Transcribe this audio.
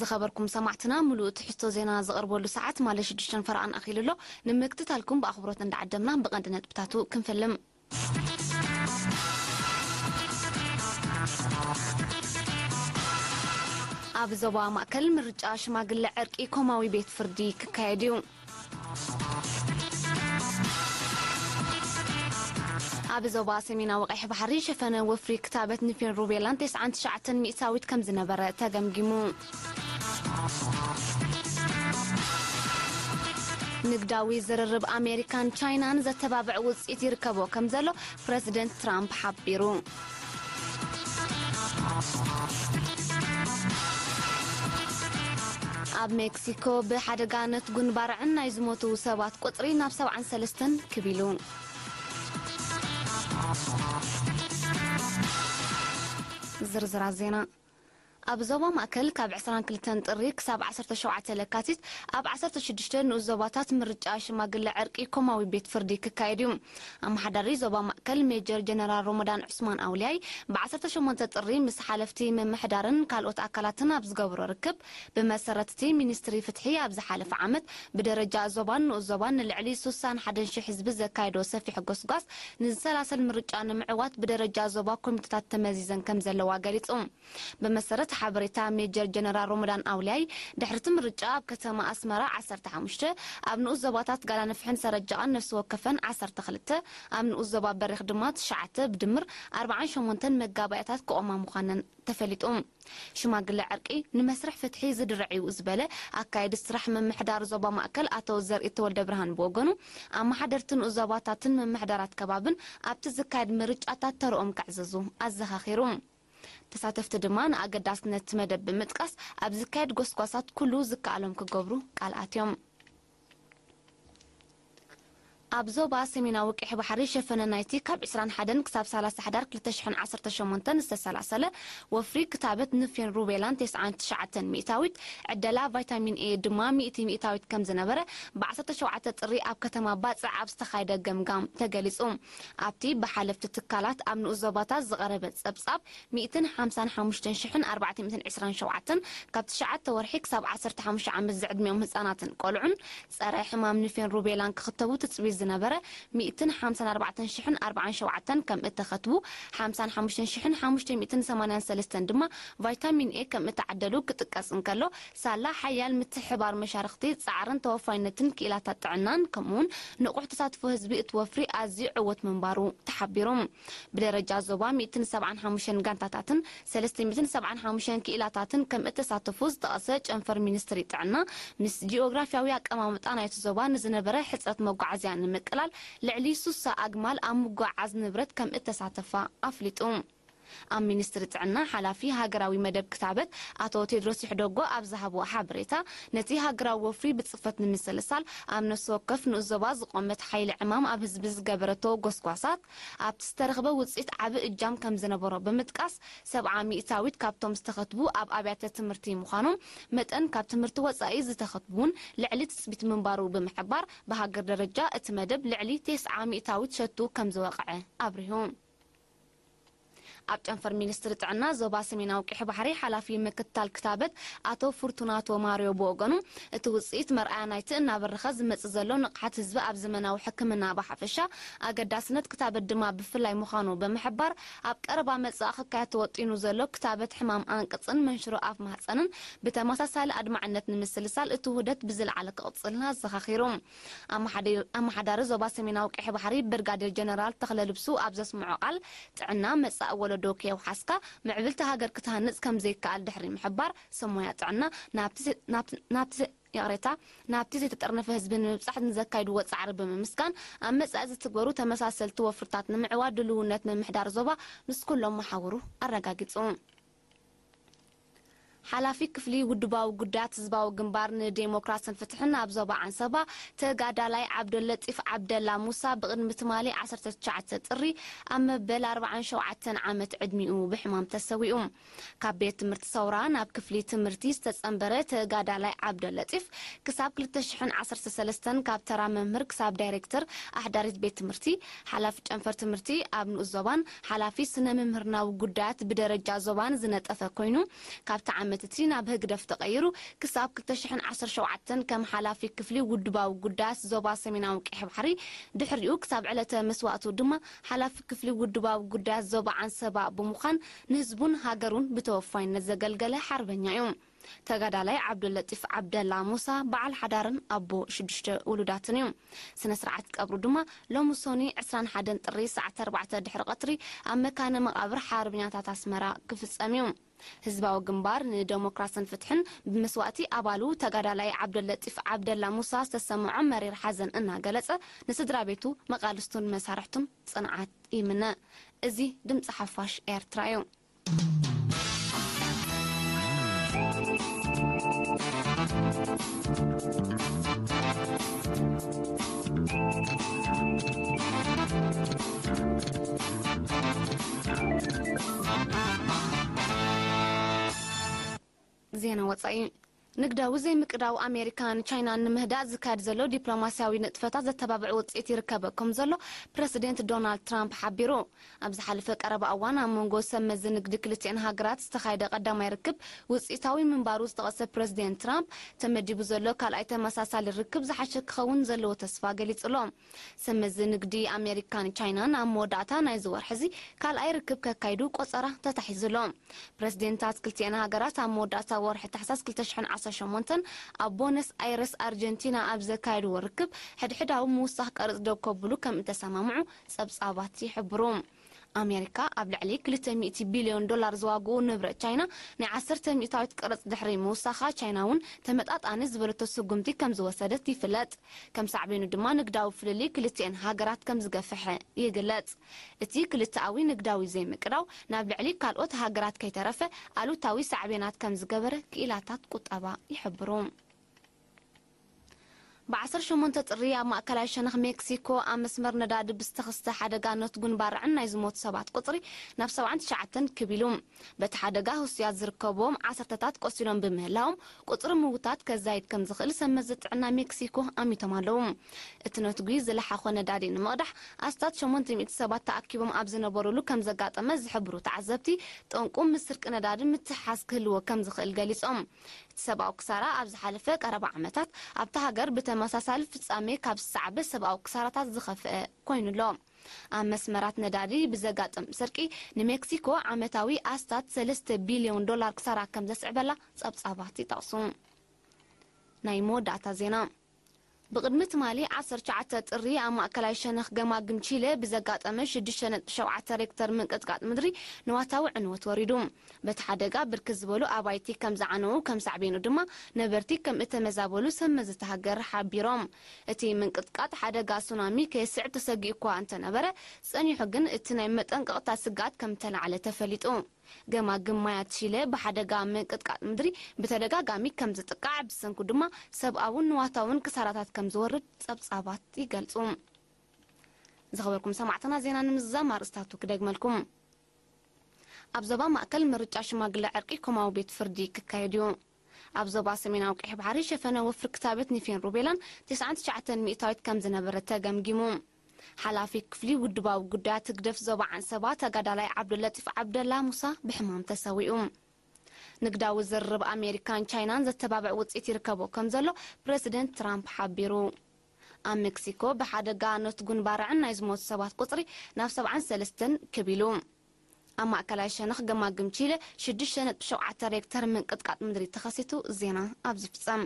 ዝኸበርኩም ሰማዕትና፣ ምሉእ ትሕዝቶ ዜና ዝቐርበሉ ሰዓት ማለ ሽዱሽተን ፈረቓን ኣኺሉ ኣሎ። ንምክትታልኩም ብኣኽብሮት እንዳዓደምና፣ ብቐንዲ ነጥብታቱ ክንፈልም። ኣብ ዞባ ማእከል ምርጫ ሽማግለ ዕርቂ ኮማዊ ቤት ፍርዲ ክካየድ እዩ። ኣብ ዞባ ሰሜናዊ ቀይሕ ባሕሪ ሸፈነ ወፍሪ ክታበት ንፌን ሩቤላን ተስዓን ትሽዓተን ሚእታዊት ከም ዝነበረ ተገምጊሙ። ንግዳዊ ዝርርብ ኣሜሪካን ቻይናን ዘተባብዕ ውጽኢት ይርከቦ ከም ዘሎ ፕረዚደንት ትራምፕ ሓቢሩ። ኣብ ሜክሲኮ ብሓደጋ ነትጉን ባርዕን ናይ ዝሞቱ ሰባት ቁጽሪ ናብ ሰብዓን ሰለስተን ክብ ኢሉ። ዝርዝራት ዜና። ኣብ ዞባ ማእከል ካብ ዕስራን ክልተን ጥሪ ክሳብ ዓሰርተ ሸውዓተ ለካቲት ኣብ ዓሰርተ ሽዱሽተ ንኡስ ዞባታት ምርጫ ሽማግለ ዕርቂ ኮማዊ ቤት ፍርዲ ክካየድ እዩ። ኣመሓዳሪ ዞባ ማእከል ሜጀር ጀነራል ሮመዳን ዑስማን ኣውልያይ ብ ዓሰርተ ሸሞንተ ጥሪ ምስ ሓለፍቲ ምምሕዳርን ካልኦት ኣካላትን ኣብ ዝገብሮ ርክብ፣ ብመሰረት እቲ ሚኒስትሪ ፍትሒ ኣብ ዝሓለፈ ዓመት ብደረጃ ዞባን ንኡስ ዞባን ንልዕሊ ስሳን ሓደን ሽሕ ህዝቢ ዘካየዶ ሰፊሕ ጎስጓስ ንዝሰላሰል ምርጫ ንምዕዋት ብደረጃ ዞባ ኮሚተታት ተመዚዘን ከም ዘለዋ ገሊጹ። ብመሰረት ሓበሬታ ሜጀር ጀነራል ሮመዳን ኣውልያይ፣ ድሕሪ እቲ ምርጫ ኣብ ከተማ ኣስመራ ዓሰርተ ሓሙሽተ፣ ኣብ ንኡስ ዞባታት ጋላ ንፍሕን ሰረጃቓን ነፍሲ ወከፈን ዓሰርተ ክልተ፣ ኣብ ንኡስ ዞባ በሪኽ ድማ ትሽዓተ፣ ብድምር ኣርባዓን ሸሞንተን መጋባእያታት ክቖማ ምዃነን ተፈሊጡ። ሽማግለ ዕርቂ ንመስርሕ ፍትሒ ዝድርዕ እዩ ዝበለ ኣካየዲ ስራሕ ምምሕዳር ዞባ ማእከል ኣቶ ዘርኢ ተወልደ ብርሃን ብወገኑ፣ ኣመሓደርቲ ንኡስ ዞባታትን ምምሕዳራት ከባብን ኣብቲ ዝካየድ ምርጫታት ተርኦም ከዕዘዙ ኣዘኻኺሩ። ተሳተፍቲ ድማ ንኣገዳስነት እቲ መደብ ብምጥቃስ ኣብ ዝካየድ ጎስጓሳት ኩሉ ዝከኣሎም ክገብሩ ቃል ኣትዮም። ኣብ ዞባ ሰሜናዊ ቀይሕ ባሕሪ ሸፈነ ናይቲ ካብ ዕስራን ሓደን ክሳብ ሰላሳ ሕዳር ክልተ ሽሕን ዓሰርተ ሸሞንተን ዝተሰላሰለ ወፍሪ ክታበት ንፌን ሩቤላን ተስዓን ትሽዓተን ሚእታዊት፣ ዕደላ ቫይታሚን ኤ ድማ ሚእቲ ሚእታዊት ከም ዝነበረ ብ ዓሰርተ ሸውዓተ ጥሪ ኣብ ከተማ ባጽዕ ኣብ ዝተኻየደ ገምጋም ተገሊጹ። ኣብቲ ብሓለፍቲ ትካላት ኣብ ንኡስ ዞባታት ዝቐረበ ጸብጻብ፣ ሚእትን ሓምሳን ሓሙሽተን ሽሕን ኣርባዕተ ሚእትን ዕስራን ሸውዓተን ካብ ትሽዓተ ወርሒ ክሳብ ዓሰርተ ሓሙሽተ ዓመት ዝዕድሚኦም ህጻናትን ቆልዑን ጸረ ሕማም ንፌን ሩቤላን ክኽተቡ ትጽቢት ዝነበረ፣ ሚእትን ሓምሳን ኣርባዕተን ሽሕን ኣርባዓን ሸውዓተን ከም እተኸትቡ፣ ሓምሳን ሓሙሽተን ሽሕን ሓሙሽተ ሚእትን ሰማንያን ሰለስተን ድማ ቫይታሚን ኤ ከም እተዓደሉ ክጥቀስ እንከሎ፣ ሳላ ሓያል ምትሕብባር መሻርኽቲ ጻዕርን ተወፋይነትን ክኢላታት ጥዕናን፣ ከምኡውን ንቑሕ ተሳትፎ ህዝቢ እቲ ወፍሪ ኣዝዩ ዕዉት ምንባሩ ተሓቢሩ። ብደረጃ ዞባ ሚእትን ሰብዓን ሓሙሽተን ጋንታታትን ሰለስተ ሚእትን ሰብዓን ሓሙሽተን ክኢላታትን ከም እተሳተፉ ዝጠቐሰ ጨንፈር ሚኒስትሪ ጥዕና፣ ምስ ጂኦግራፊያዊ ኣቀማምጣ ናይቲ ዞባ ንዝነበረ ሕጽረት መጓዓዝያ ንምቅላል ልዕሊ ሱሳ ኣግማል ኣብ ምጉዕዓዝ ንብረት ከም እተሳተፋ ኣፍሊጡ። ኣብ ሚኒስትሪ ጥዕና ሓላፊ ሃገራዊ መደብ ክታበት ኣቶ ቴድሮስ ይሕደጎ ኣብ ዝሃብዎ ሓበሬታ፣ ነቲ ሃገራዊ ወፍሪ ብጽፈት ንምስልሳል ኣብ ነፍሲ ወከፍ ንኡስ ዞባ ዝቖመት ሓይሊ ዕማም ኣብ ህዝቢ ዝገበረቶ ጎስጓሳት ኣብቲ ዝተረኽበ ውጽኢት ዓቢ እጃም ከም ዝነበሮ ብምጥቃስ፣ ሰብዓ ሚእታዊት ካብቶም ዝተኸትቡ ኣብ ኣብያተ ትምህርቲ ምዃኖም መጠን፣ ካብ ትምህርቲ ወጻኢ ዝተኸትቡ እውን ልዕሊ ትጽቢት ምንባሩ ብምሕባር፣ ብሃገር ደረጃ እቲ መደብ ልዕሊ ተስዓ ሚእታዊት ሸቱ ከም ዝወቕዐ ኣብሪሁ። ኣብ ጨንፈር ሚኒስትሪ ጥዕና ዞባ ሰሜናዊ ቀይሕ ባሕሪ ሓላፊ ምክትታል ክታበት ኣቶ ፍርቱናቶ ማርዮ ብወገኑ፣ እቲ ውጽኢት መርኣያ ናይቲ እናበረኸ ዝመጽእ ዘሎ ንቕሓት ህዝቢ ኣብ ዘመናዊ ሕክምና ብሓፈሻ፣ ኣገዳስነት ክታበት ድማ ብፍላይ ምዃኑ ብምሕባር፣ ኣብ ቀረባ መጻኢ ክካየድ ተወጢኑ ዘሎ ክታበት ሕማም ኣንቅጽን መንሽሮ ኣፍ ማህጸንን ብተመሳሳሊ ኣድማዕነት ንምስልሳል እቲ ውህደት ብዝለዓለ ክቕጽል ኣዘኻኺሩ። ኣመሓደ-፣ ኣመሓዳሪ ዞባ ሰሜናዊ ቀይሕ ባሕሪ ብርጋዴር ጀነራል ተኽለ ልብሱ ኣብ ዘስምዖ ቃል፣ ጥዕና መጻኢ ወለዶ ከየውሓስካ ምዕብልቲ ሃገር ክትሃንጽ ከም ዘይከኣል ድሕሪ ምሕባር፣ ሰብ ሞያ ጥዕና ናብቲ ዘ-፣ ናብቲ፣ ናብቲ ዘ-፣ ይቕሬታ፣ ናብቲ ዘይተጠርነፈ ህዝቢ ንምብጻሕ ንዘካይድዎ ጻዕሪ ብምምስጋን፣ ኣብ መጻኢ ዝትግበሩ ተመሳሰልቲ ወፍርታት ንምዕዋት ድልውነት ምምሕዳር ዞባ ምስ ኩሎም መሓውሩ ኣረጋጊጹ። ሓላፊ ክፍሊ ውድባዊ ጉዳያት ህዝባዊ ግንባር ንዴሞክራስን ፍትሕን ኣብ ዞባ ዓንሰባ፣ ተጋዳላይ ዓብደለጢፍ ዓብደላ ሙሳ፣ ብቕድሚ ትማሊ ዓሰርተ ትሽዓተ ጥሪ ኣብ መበል ኣርባዓን ሸውዓተን ዓመት ዕድሚኡ ብሕማም ተሰዊኡ። ካብ ቤት ትምህርቲ ሰውራ ናብ ክፍሊ ትምህርቲ ዝተጸንበረ ተጋዳላይ ዓብደለጢፍ፣ ክሳብ ክልተ ሽሕን ዓሰርተ ሰለስተን ካብ ተራ መምህር ክሳብ ዳይሬክተር ኣሕዳሪት ቤት ትምህርቲ፣ ሓላፊ ጨንፈር ትምህርቲ ኣብ ንኡስ ዞባን ሓላፊ ስነ ምምህርናዊ ጉዳያት ብደረጃ ዞባን ዝነጠፈ ኮይኑ፣ ካብቲ ዓመት እቲ ናብ ህግደፍ ተቐይሩ ክሳብ ክልተ ሽሕን ዓሰርተ ሸውዓተን ከም ሓላፊ ክፍሊ ውድባዊ ጉዳያት ዞባ ሰሜናዊ ቀይሕ ባሕሪ፣ ድሕሪኡ ክሳብ ዕለተ መስዋእቱ ድማ ሓላፊ ክፍሊ ውድባዊ ጉዳያት ዞባ ዓንሰባ ብምዃን ንህዝቡን ሃገሩን ብተወፋይነት ዘገልገለ ሓርበኛ እዩ። ተጋዳላይ ዓብዱለጢፍ ዓብደላ ሙሳ በዓል ሓዳርን ኣቦ ሽዱሽተ ውሉዳትን እዩ። ስነ ስርዓት ቀብሩ ድማ ሎሚ ሶኒ ዕስራን ሓደን ጥሪ ሰዓት ኣርባዕተ ድሕሪ ቀትሪ ኣብ መካነ መቓብር ሓርበኛታት ኣስመራ ክፍጸም እዩ። ህዝባዊ ግንባር ንደሞክራስን ፍትሕን ብመስዋእቲ ኣባሉ ተጋዳላይ ዓብደለጢፍ ዓብደላ ሙሳ ዝተሰምዖ መሪር ሓዘን እናገለጸ፣ ንስድራ ቤቱ፣ መቓልስቱን መሳርሕቱን ጽንዓት ይምነ። እዚ ድምጺ ሓፋሽ ኤርትራ እዩ። ዜና ወጻኢ። ንግዳዊ ዘይምቅዳው ኣሜሪካ ንቻይና ንምህዳእ ዝካየድ ዘሎ ዲፕሎማስያዊ ንጥፈታት ዘተባብዕ ውጽኢት ይርከበ ከም ዘሎ ፕረሲደንት ዶናልድ ትራምፕ ሓቢሩ። ኣብ ዝሓለፈ ቀረባ እዋን ኣብ መንጎ ሰብ መዚ ንግዲ ክልቲአን ሃገራት ዝተኻየደ ቀዳማይ ርክብ ውጽኢታዊ ምንባሩ ዝጠቐሰ ፕረሲደንት ትራምፕ፣ ተመዲቡ ዘሎ ካልኣይ ተመሳሳሊ ርክብ ዝሓሸ ክኸውን ዘለዎ ተስፋ ገሊጹ ኣሎ። ሰብ መዚ ንግዲ ኣሜሪካን ቻይናን ኣብ መወዳእታ ናይዚ ወርሒ እዚ ካልኣይ ርክብ ከካይዱ ቆጸራ ተታሒዙ ኣሎ። ፕረሲደንታት ክልቲአን ሃገራት ኣብ መወዳእታ ወርሒ ታሕሳስ ክልተ ሽሕን ዓሰርተ ሸሞንተን ኣብ ቦነስ ኣይረስ ኣርጀንቲና ኣብ ዘካየድዎ ርክብ፣ ሕድሕዳዊ ምውሳኽ ቀረጽ ደው ከብሉ ከም እተሰማምዑ ጸብጻባት ይሕብሩ። ኣሜሪካ ኣብ ልዕሊ ክልተ ሚእቲ ቢልዮን ዶላር ዝዋግኡ ንብረት ቻይና ናይ ዓሰርተ ሚእታዊት ቀረጽ ድሕሪ ምውሳኻ፣ ቻይና እውን ተመጣጣኒ ዝበለቶ ስጉምቲ ከም ዝወሰደት ይፍለጥ። ከም ሳዕቤኑ ድማ ንግዳዊ ፍልልይ ክልቲኤን ሃገራት ከም ዝገፍሐ ይግለጽ። እቲ ክልተኣዊ ንግዳዊ ዘይምቅዳው ናብ ልዕሊ ካልኦት ሃገራት ከይተረፈ ኣሉታዊ ሳዕቤናት ከም ዝገበረ ክኢላታት ቁጠባ ይሕብሩ። ብ ዓሰርተ ሸሞንተ ጥሪ ኣብ ማእከላይ ሸነኽ ሜክሲኮ ኣብ መስመር ነዳዲ ብዝተኸስተ ሓደጋ ነትጉን ባርዕን ናይ ዝሞቱ ሰባት ቁጽሪ ናብ ሰብዓን ትሽዓተን ክብ ኢሉ። በቲ ሓደጋ ህሱያት ዝርከብዎም ዓሰርተታት ቆሲሎም ብምህላዎም፣ ቁጽሪ ምውታት ከዛይድ ከም ዝኽእል ሰብ መዚ ጥዕና ሜክሲኮ ኣሚቶም ኣለዉ። እቲ ነትጒ ዝለሓኾ ነዳዲ ንምቕዳሕ ኣስታት ሸሞንተ ሚእቲ ሰባት ተኣኪቦም ኣብ ዝነበሩሉ ከም ዘጋጠመ ዝሕብሩ ተዓዘብቲ፣ ጠንቁ ምስ ስርቂ ነዳዲ ምትሕሓዝ ክህልዎ ከም ዝኽእል ገሊጾም። እቲ ሰብኣዊ ክሳራ ኣብ ዝሓለፈ ቀረባ ዓመታት ኣብታ ሃገር ብተመሳሳሊ ፍጻሜ ካብ ዝሰዓበ ሰብኣዊ ክሳራታት ዝኸፍአ ኮይኑ ኣሎ። ኣብ መስመራት ነዳዲ ብዘጋጥም ስርቂ ንሜክሲኮ ዓመታዊ ኣስታት ሰለስተ ቢልዮን ዶላር ክሳራ ከም ዘስዕበላ ጸብጻባት ይጠቕሱ። ናይ መወዳእታ ዜና። ብቕድሚ ትማሊ ዓሰርተ ትሽዓተ ጥሪ ኣብ ማእከላይ ሸነኽ ገማግም ቺለ ብዘጋጠመ ሽዱሽተ ነጥቢ ሸውዓተ ሬክተር ምንቅጥቃጥ ምድሪ ንዋታዊ ዕንወት ወሪዱ። በቲ ሓደጋ ብርክት ዝበሉ ኣባይቲ ከም ዝዓነዉ፣ ከም ሳዕቤኑ ድማ ነበርቲ ከም እተመዛበሉ ሰብ መዚ እታ ሃገር ሓቢሮም። እቲ ምንቅጥቃጥ ሓደጋ ሱናሚ ከየስዕብ ተሰጊኡ እኳ እንተነበረ፣ ጸኒሑ ግን እቲ ናይ መጠንቀቕታ ስግኣት ከም እተላዕለ ተፈሊጡ። ገማግም ማያት ቺለ ብሓደጋ ምንቅጥቃጥ ምድሪ ብተደጋጋሚ ከም ዝጥቃዕ፣ ብሰንኩ ድማ ሰብኣውን ንዋታውን ክሳራታት ከም ዝወርድ ጸብጻባት ይገልጹ። ዝኸበርኩም ሰማዕትና፣ ዜና ንምዝዛም ኣርእስታቱ ክደግመልኩም። ኣብ ዞባ ማእከል ምርጫ ሽማግለ ዕርቂ ኮማዊ ቤት ፍርዲ ክካየድ እዩ። ኣብ ዞባ ሰሜናዊ ቀይሕ ባሕሪ ሸፈነ ወፍሪ ክታበት ኒፌን ሩቤላን ተስዓን ትሽዓተን ሚእታዊት ከም ዝነበረ ተገምጊሙ። ሓላፊ ክፍሊ ውድባዊ ጉዳያት ህግደፍ ዞባ ዓንሰባ ተጋዳላይ ዓብዱለጢፍ ዓብደላ ሙሳ ብሕማም ተሰዊኡ። ንግዳዊ ዝርርብ ኣሜሪካን ቻይናን ዘተባብዕ ውጽኢት ይርከቦ ከም ዘሎ ፕረሲደንት ትራምፕ ሓቢሩ። ኣብ ሜክሲኮ ብሓደጋ ነትጉን ባርዕን ናይ ዝሞቱ ሰባት ቁጽሪ ናብ ሰብዓን ሰለስተን ክብ ኢሉ። ኣብ ማእከላይ ሸነኽ ገማግም ቺለ ሽዱሽተ ነጥቢ ሸውዓተ ሬክተር ምንቅጥቃጥ ምድሪ ተኸሲቱ። ዜና ኣብዚ ፍጸም።